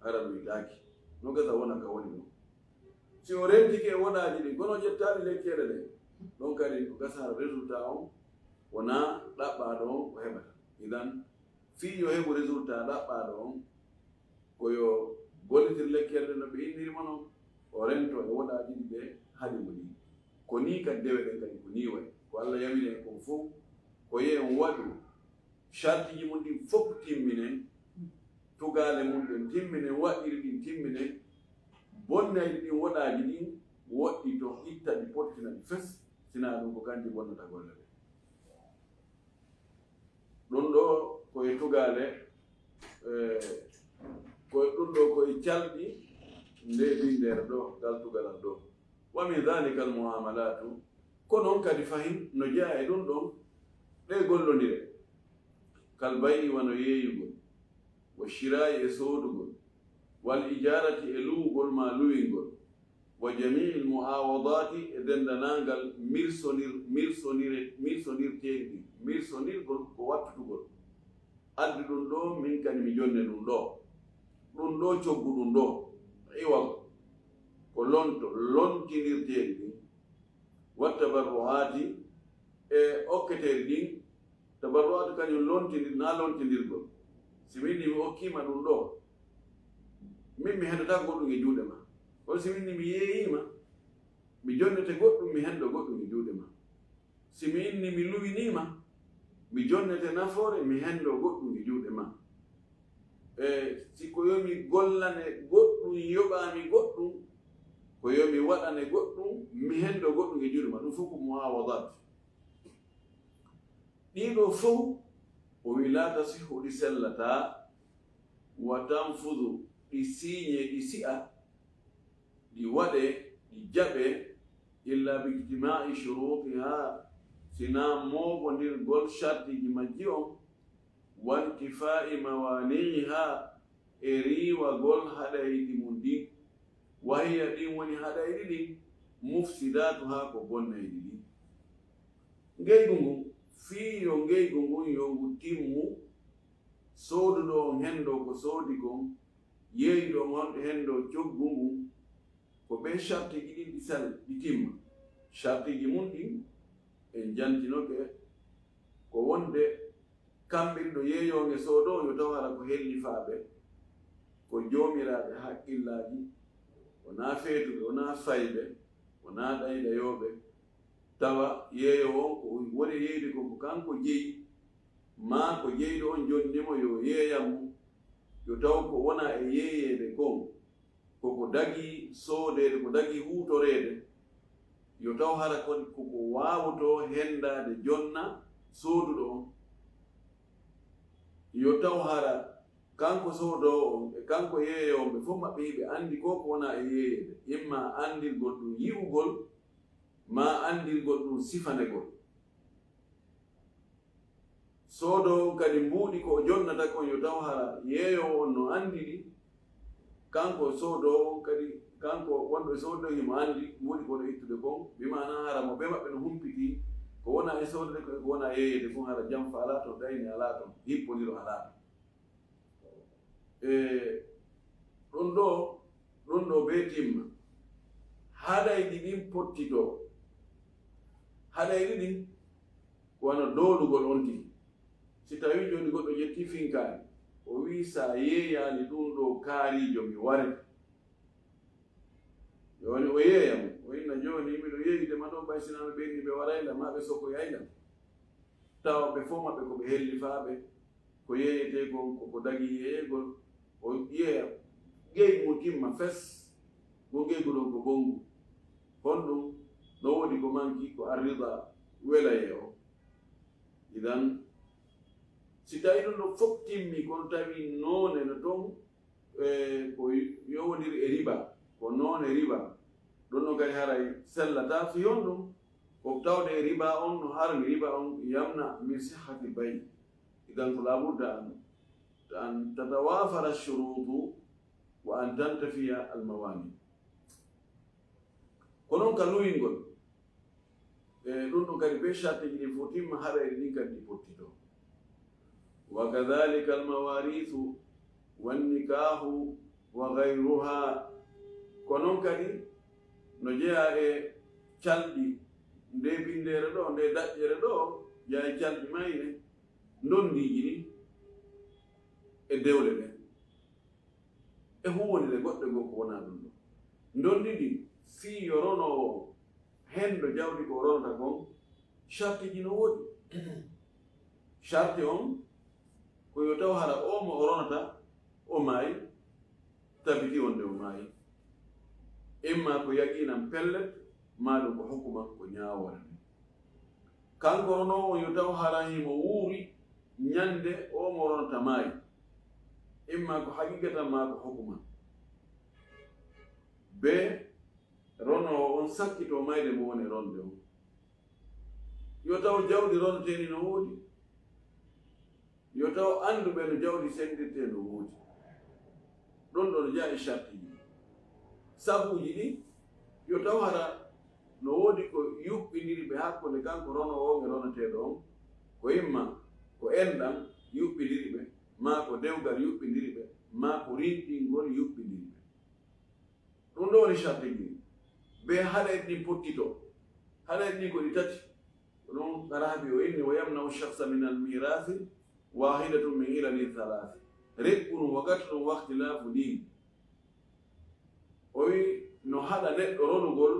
hara ɗum itaaki. No gasa wona ka woni ɗon. Si o rentike e woɗaaji ɗin, kono o ƴettaali lekkeele ɗen, ɗon kadi no gasa hara résultat on wonaa ɗaɓɓaaɗo on o heɓata. Idan, fii yo heɓu résultat ɗaɓɓaaɗo on, ko yo gollitir lekkeele ɗen no ɓe inniri mo non, o rentoo e woɗaaji ɗi ɓe haɗi mo ɗin. Ko nii kadi dewe ɗen kadi, ko nii wayi. Ko Alla yamiri en kon fow, ko yo en waɗu shartiji mun ɗin fow timminen, tugaale mun ɗen timminen, waɗɗiri ɗin timminen, bonnayɗi ɗin woɗaaji ɗin, woɗɗi to itta ɗi, pottina ɗi fes, sinaa ɗum ko kanji bonnata golle ɗen. Ɗum ɗo ko e tugaale, eh, ko ɗum ɗo ko e calɗi nde binndere ɗo, ngal tugalal ɗo. Wa min dhalika al muamalatu, ko noon kadi fahin no jeyaa e ɗum ɗon, ɗe gollondire, kal bay'i, wano yeeyugol, wa shiraa'i, e soodugol, wal ijaarati, e luwugol maa luwingol, wa jami'il mu'awadati, e denndanangal mirsondir-, mirsondire-, mirsondirteeɗi ɗin, mirsondirgol ko wattutugol. Addu ɗum ɗo, min kadi mi jonne ɗum ɗo. Ɗum ɗo coggu ɗum ɗo. Iwa ko lonto, lontinirteeɗi ɗin. Wa tabarru'aati, e okketeeɗi ɗin. Tabarru'aatu kañum lontindir-, na lontindirgol. Si min ni mi okkiima ɗum ɗo, min mi hendotaako goɗɗum e juuɗe ma. Kono si min ni mi yeeyiima, mi jonnete goɗɗum, mi hendo goɗɗum e juuɗe ma. Si mi inni mi luwiniima, mi jonnete nafoore, mi hendo goɗɗum e juuɗe ma. E si ko yo mi gollane goɗɗum, yoɓaami goɗɗum, ko yo mi waɗane goɗɗum, mi hendo goɗɗum e juuɗe ma. Ɗum fof ko muawadat. Ɗiɗo fof, o wi, la tasihhu, ɗi sellataa, wa tanfudu, ɗi siiñe, ɗi si'a, ɗi waɗe, ɗi jaɓe, illa bi ijtimaa'i shuruutihaa, sinaa mooɓondirgol shartiiji majji on, wa intifaa'i mawaani'ihaa, e riiwagol haɗayɗi mum ɗin. Wa hiya, ɗin woni haɗayɗi ɗin, mufsidaatuhaa, ko bonnayɗi ɗin. Ngeygu ngun, fii yo ngeygu ngun yo ngu timmu, sooduɗo on hendo ko soodi kon, yeeyuɗo on hendo coggu ngun, ko ɓen shartiiji ɗin ɗi sal-, ɗi timma. Shartiiji mun ɗin, en jantinoke ko wonde kamɓe ɗiɗo, yeeyoowo e soodoowo, yo taw hara ko hellifaaɓe, ko joomiraaɓe haqqillaaji, wonaa feetuɓe, wonaa fayɓe, wonaa ɗaydayooɓe, Tawa yeeyoowo on ko woni yeeyde kon ko kanko jeyi, maa ko jeyɗo on jonni mo yo yeeyan mo, yo taw ko wona e yeeyeede kon, ko ko dagii soodeede, ko dagii huutoreede, yo taw hara kon ko ko waawotoo henndaade jonna sooduɗo on. Yo taw hara kanko soodoowo on e kanko yeeyoowo on, ɓe fof maɓɓe hiɓe anndi ko ko wona e yeeyeede, imma anndirgol ɗum yi'ugol, maa anndirgol ɗum sifanegol. Soodoowo on kadi mbuuɗi ko o jonnata kon, yo taw hara yeeyoowo on no anndi ɗi, kanko soodoowo on kadi, kanko wonɗo e soodude himo anndi mbuuɗi ko o ittude kon, bi maana hara mo ɓe maɓɓe no humpitii, ko wona e soodude ko, ko wona e yeeyeede kon, hara janfa alaa ton, ɗayni alaa ton, hippondiro alaa ton. E ɗum ɗo, ɗum ɗo bee timma. Haɗayɗi ɗin pottitoo. Haɗayɗi ɗin ko wano doolugol on tigi. Si tawii jooni goɗɗo ƴettii finkaari, o wi'i, "Si a yeeyaali ɗum ɗo kaariijo, mi warete." Jooni o yeeya mo, o inna, "Jooni miɗo yeeyude ma ɗo, ɓay si naa ɓe ɓenni ɓe warayla, maa ɓe sokoyayla." Tawa ɓe fof maɓɓe ko ɓe hellifaaɓe, ko yeeyetee kon ko ko dagii yeeyegol, o yeeya, ngeygu ngu timma fes, ngo ngeygu ɗon ko bonngu. Honɗum? No woodi ko manki, ko arrida, welayee o. Idan, si tawii ɗum ɗo fof timmi, kono tawi noone no ton, e, ko yowondiri e riba, ko noone riba, ɗon no kadi haray sellataa. Fii honɗum? Ko tawde e riba on no harmi, riba on yamna min sihhati bay. Idan ko laabudda an, an tatawafara shuruutu wa an tantafiya almawani. Ko non ka luwingol, e ɗum ɗum kadi, be shartiji ɗin fof timma, haɗayɗi ɗin kadi ɗi pottitoo. Wa kadhalika almawarisu wan nikahu wa ghayruha. Ko non kadi no jeyaa e calɗi, nde binndeere ɗo, nde daƴƴere ɗo, jeyaa e calɗi mayre, ndonndiiji ɗin e dewle ɗen. E huuwonde goɗɗe goo ko wonaa ɗum ɗo. Ndondi ndi fii yo ronoowo hendo jawdi ko o ronata kon, shartiji no woodi. Sharti on ko yo taw hara o mo o ronata o maayi, tabiti wonde o maayi. Imma ko yaqiinan pellet, maa ɗum ko hukuman, ko ñaawoore nden. Kanko ronoowo on yo taw hara himo wuuri ñande o mo ronata maayi, imma ko haqiqatan maa ko hukuman. Be ronoowo on sakkitoo mayde mo woni ronde on. Yo taw jawdi roneteeni no woodi. Yo taw annduɓe no jawdi senndirtee no woodi. Ɗon ɗon jeyaa e shartiiji. Sabuuji ɗin, yo taw hara no woodi ko yuɓɓindiri ɓe hakkunde kanko ronoowo on e roneteeɗo on, ko imma ko enɗan yuɓɓindiri ɓe, maa ko dewgal yuɓɓindiri ɓe, maa ko rinɗingol yuɓɓindiri ɓe. Ɗum ɗo woni shartiiji ɗin. Be haɗayɗi ɗin pottitoo. Haɗayɗi ɗin ko ɗi tati. Ko ɗum Qarahabi o inni, "Wa yamna'u shakhsa min al-mirathi wahidatun min ilali thalathi. Riqqun wa qatlun wa ikhtilafu din." O wi no haɗa neɗɗo ronugol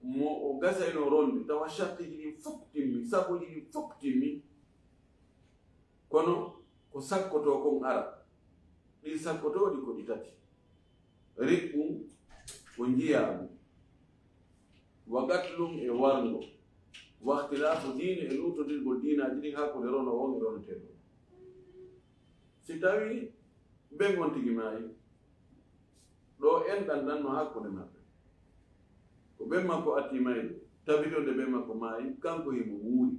mo o gasayno ronde, tawa shartiiji ɗin fof timmi, sabuuji ɗin fof timmi. Kono ko sakkotoo kon ara. Ɗin sakkotooɗi ko ɗi tati. Riqqun ko njiyaagu. Wa qatlun e warngo. Wa ikhtilafu diini e luutondirgol diinaaji ɗin hakkunde ronoowo on e roneteeɗo on. Si tawii ben on tigi maayi, ɗo enɗan ɗan no hakkunde maɓɓe. Ko ben makko atti mayde, tabiti wonde ben makko maayi, kanko himo wuuri.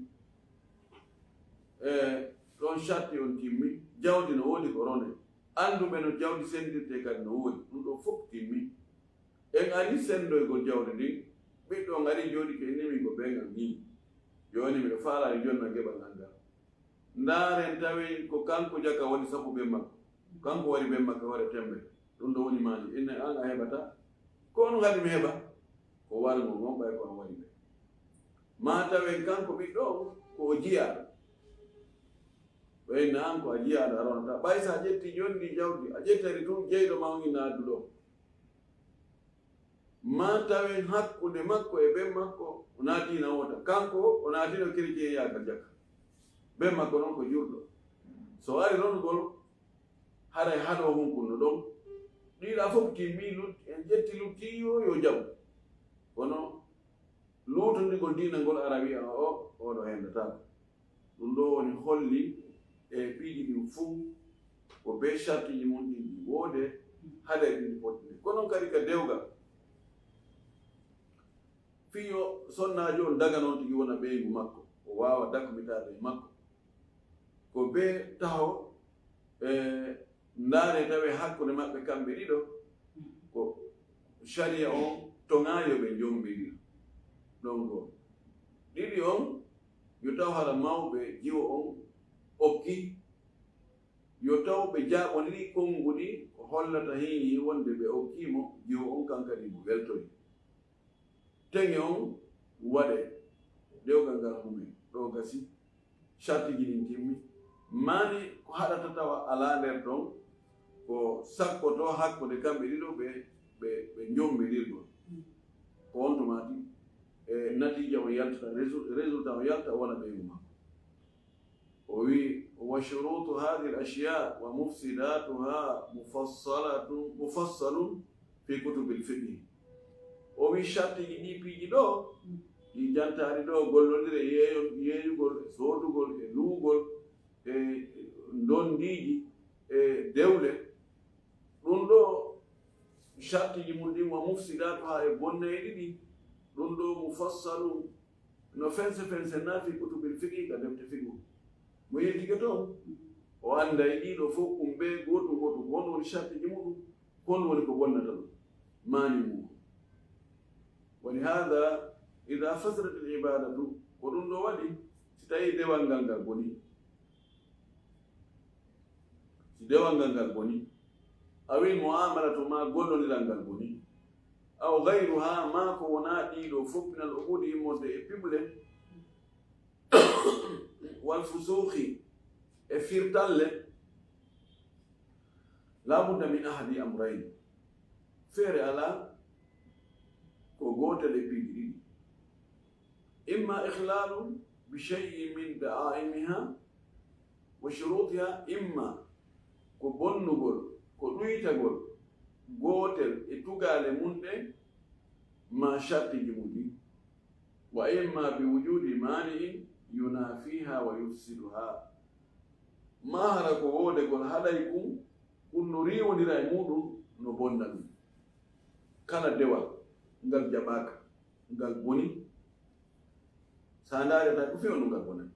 E ɗon sharti on timmi, jawdi no woodi ko rone. Annduɓe no jawdi senndirtee kadi no woodi, ɗum ɗo fof timmi. En ari senndoygol jawdi ndin, ɓiɗɗo on ari jooɗike, inni min ko ben am nii. Jooni miɗo faalaa yo jonna geɓal an ngal. Ndaaren tawen ko kanko jaka woni sabu ben makko. Kanko wari ben makko hoore tembe. Ɗum ɗo woni maani. Inna an a heɓata. Ko on haɗi mi heɓa. Ko warngo ngon ɓay ko an wari ɓe. Maa tawen kanko ɓiɗɗo on ko o jiyaaɗo. Ɓe inna an ko a jiyaaɗo a ronata. Ɓay so a ƴetti jooni ndi jawdi, a ƴettari tun jeyɗo ma on inna addu ɗo. Ma tawen hakkunde makko e ben makko wonaa diina wota. Kanko wonaa diina kereciyeyaagal jaka. Ben makko noon ko juulɗo. So ari ronugol, haray haɗo hunkunno ɗon. Ɗiɗa fof timmi, lut-, en ƴetti lutti yo, yo jaɓu. Kono luutondigol diina ngol ara wi'a o, oɗo henndataako. Ɗum ɗo woni holli e piiji ɗin fuu ko bee sartiiji mum ɗin ɗi woodee, haɗa e ɗin pottinde. Kono kadi ka dewgal, fii yo sonnaajo on daga noon tigi wona ɓeyngu makko, o waawa dakmitaade e makko. Ko bee taho, e, ndaare tawe hakkunde maɓɓe kamɓe ɗiɗo, ko sariya on toŋaa yo ɓe njombindir. Ɗon goo. Ɗiɗi on, yo taw hara mawɓe jiwo on okki, yo taw ɓe jaaɓondiri konnguɗi ko hollata hiini wonde ɓe okkii mo jiwo on, kan kadi mo weltori. Teŋe on waɗe, dewgal ngal hume, ɗo gasi, sartiji ɗin timmi. Mani ko haɗata tawa alaa nder ton, ko sakkoto hakkunde kamɓe ɗiɗo ɓe, ɓe, ɓe njombindirgol. Ko on tuma tigi, e, natiija on yaltata, résu-, résultat on yalta wona ɓeyngu makko. O wi, "Wa shurutu hadhihi al-ashya wa mufsidatuha mufassalatun, mufassalun fi kutubil fiqh." O wi, "Sartiji ɗi piiji ɗo, ɗi jantaari ɗo, gollondire yeeyo-, yeeyugol, e soodugol, e luugol, e ndondiiji, e dewle, ɗum ɗo sartiji mum ɗin, wa mufsidatuha, e bonnayɗi ɗi, ɗum ɗo mufassalun, no fense fense na fi kutubil fiqh, ka defte fiqh." Mo yettike toon, o annday ɗiɗo fof, ɗum ɓe gootum gootum, ko honɗum woni sartiji muɗum, ko honɗum woni ko bonnata ɗum, maani mum. Wa li hada, ida fasadat al ibadatu, ko ɗum ɗo waɗi, si tawi dewal ngal ngal boni, si dewal ngal ngal boni, aw il muamalatu, ma gollondiral ngal boni, aw gayruha, ma ko wonaa ɗiɗo fof, min al uqudi, immorde e piɓle, wal fusuqi, e firtalle, la budda min ahadi amrayni, feere alaa ko gootel e piiji ɗiɗi. Imma ikhlalu bi shay'in min da'aimiha wa shurutiha, imma ko bonnugol, ko ɗuytagol gootel e tugaale mum ɗen, ma shartiji mum ɗin, wa imma bi wujudi mani'in yunafiha wa yufsiduha, ma hara ko woodegol haɗay kun, kun no riiwondira e muɗum, no bonna ɗum. Kala dewal ngal jaɓaaka, ngal boni, sa ndaari a tawi ko feewndo ngal bonay.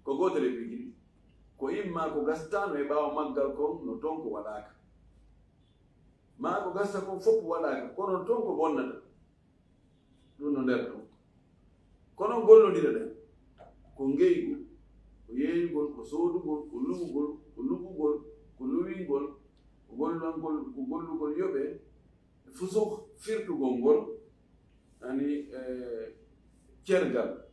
Ko gootel e piiji ɗi. Ko imma ko gastano e ɓaawo maggal kon no ton ko waɗaaka. Ma ko gasta kon fof waɗaaka, kono ton ko bonnata. Ɗum no nder ton. Kono gollondire ɗen, ko ngeygu, ko yeeyugol, ko soodugol, ko luɓugol, ko luɓugol, ko luwingol, ko gollangol, ko gollugol yoɓe, fusuq, firtugol ngol, ani, e, cergal.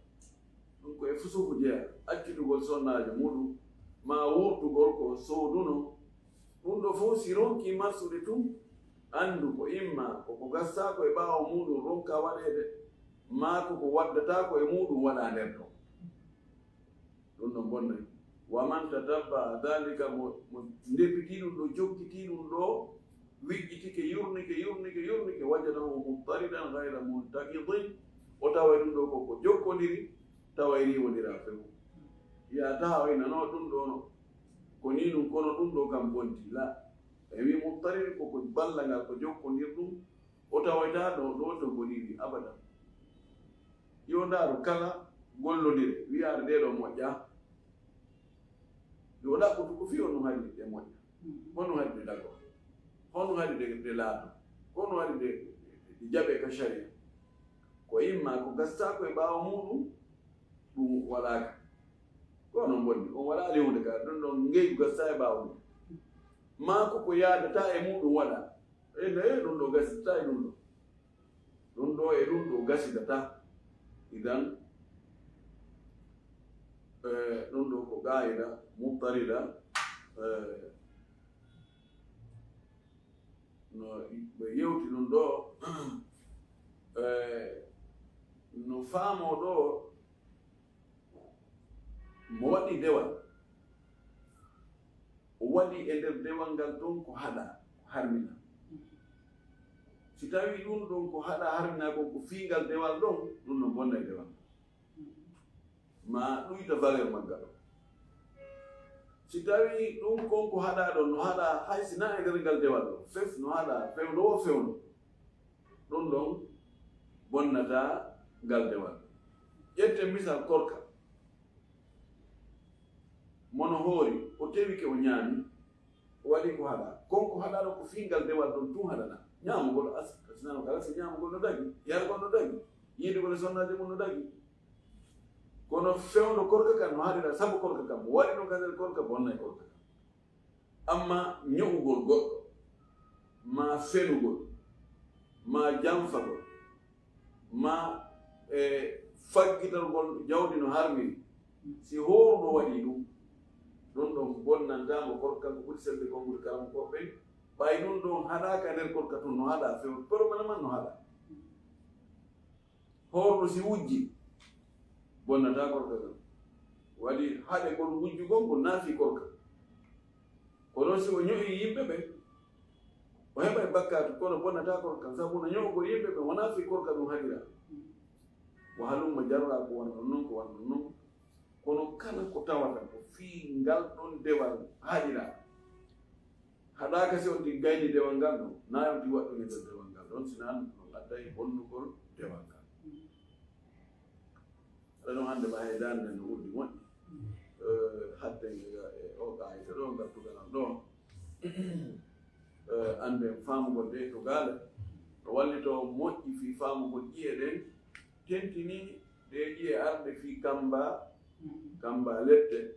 Ɗum ko e fusuku jeya, accitugol sonnaajo muɗum, ma wurtugol ko sooduno. Ɗum ɗo fof si ronki marsude tun, anndu ko imma ko ko gastaa ko e ɓaawo muɗum ronka waɗeede, ma ko ko waddataa ko e muɗum waɗa nder ton. Ɗum no bonnay. Wa man tatabba'a dhalika, mo, mo ndepitii ɗum ɗo, jokkitii ɗum ɗo, wiƴƴitike, yurnike, yurnike, yurnike, wajadahu muttaridan ghayra muntaqidin, o taway ɗum ɗo ko, ko jokkondiri, taway riiwondiraa few. Wi'a taha o ina no ɗum ɗo no, ko nii ɗum, kono ɗum ɗo kam bonti, la. E wi muttarid ko, ko balla ngal, ko jokkondir ɗum, o tawaytaa ɗo, ɗo to boniri abadan. Yo ndaaru kala gollondire, wiyaare nde ɗo moƴƴa. Yo ɗaɓɓutu ko fii honɗum haɗi ɗe moƴƴa. Honɗum haɗi ɗe dago. Honɗum haɗi ɗe, ɗe laato. Honɗum haɗi ɗe, ɗe jaɓe ka sharia. Ko imma ko gastaa ko e ɓaawo muɗum, ɗum waɗaaka. Ko onon bonni, on waɗaali huunde ka, ɗum ɗon ngeygu gastaa e ɓaawo muɗum. Maa ko ko yaadataa e muɗum waɗa. E, e ɗum ɗo gasidataa e ɗum ɗo. Ɗum ɗo e ɗum ɗo gasidataa. Idan, e, ɗum ɗo ko qaida muttarida, e, no ɓe yewti ɗum ɗo, Eh, no faamoo ɗoo, mo waɗi dewal, o waɗi e nder dewal ngal ɗon ko haɗa, ko harmina. Si tawii ɗum ɗon ko haɗa harmina kon ko fii ngal dewal ɗon, ɗum no bonna e dewal. Ma ɗuyta valeur magga ɗon. Si tawii ɗum kon ko haɗa ɗon no haɗa hay si na e nder ngal dewal ɗon, fes no haɗa fewndo o fewndo, ɗum ɗon bonnata ngal dewal. Ƴetten misal korka. Mono hoori, o tewike, o ñaami, o waɗi ko haɗa. Kon ko haɗa ɗon ko fii ngal dewal ɗon tun haɗana. Ñaamugol as-, sinano kala si ñaamugol no dagi, yargol no dagi, yiidugol e sonnaaji mum no dagi. Kono fewndo korka kan no haɗira sabu korka kan, mo waɗi ɗum ka nder korka, bonnay korka kan. Amma ño'ugol goɗɗo, ma fenugol, ma janfagol, ma e faggitorgol jawdi no harmiri, si hooruɗo waɗi ɗum, ɗum ɗon bonnantaamo korka kan ko ɓuri selde kon ɓuri kala mo ko ɓen. Ɓay ɗum ɗon haɗaaka nder korka tun, no haɗa few, permanemment no haɗa. Hoorɗo si wujji, bonnataa korka kan. Waɗi haɗe kon wujjugol ko naafi korka. Kono si o ño'i yimɓe ɓen, o heɓay bakkaatu, kono bonnataa korka kan, sabu no ño'ugol yimɓe ɓen wonaa fii korka ɗum haɗira. Wa halumma jarra ko wano non, ko wano non. Kono kala ko tawata ko fii ngal ɗon dewal haɗira, haɗaaka si on tigi gayni dewal ngal ɗon, naa on tigi waɗɗunii nder dewal ngal ɗon, si naa ɗum ɗon adday bonnugol dewal ngal. Aɗa ɗon hannde ma hay daande no uddi moƴƴi. Eh, hadde e o qaayida ɗo, ngal tugalal ɗo. Eh, annden faamugol ɗee tugaale no wallitoo moƴƴi fii faamugol ƴi'e ɗen, tentini ɗee ƴi'e arɗe fii kamba, kamba lette,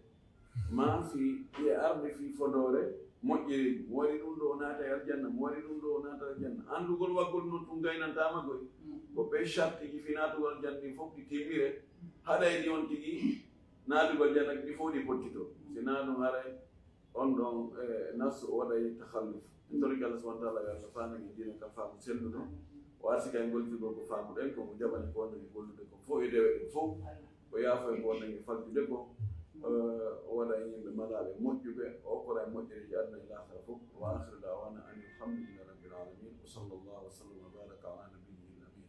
ma fii ƴi'e arɗe fii fodoore moƴƴereeji. Mo waɗi ɗum ɗo o naata e aljanna, mo waɗi ɗum ɗo o naata aljanna. Anndugol waggol no tun gaynantaama goy. Ko ɓee sartiiji fii naatugol aljanna ɗin fof ɗi timmire, haɗay ɗi on tigi naatugol aljanna ɗi fof ɗi pottitoo. Si naa ɗum haray on ɗon, eh, nafsu o waɗay takhalluf. En torike Allah subhanahu wa ta'ala yo Allah faandanen en diina kan faamu selluɗo. O arsika en gollirgol ko faamuɗen kon, o jaɓana en ko wonɗen e gollude kon fof e dewe ɗen fof. O yaafo en ko wonɗen e faggude kon. Eh, o waɗa en yimɓe malaaɓe moƴƴuɓe, o okkora en moƴƴereeji aduna e laakhira fof. Wa akhiru da'wana anil hamdulillahi rabbil alamin. Wa sallallahu wa sallam wa baraka ala nabiyyil amin.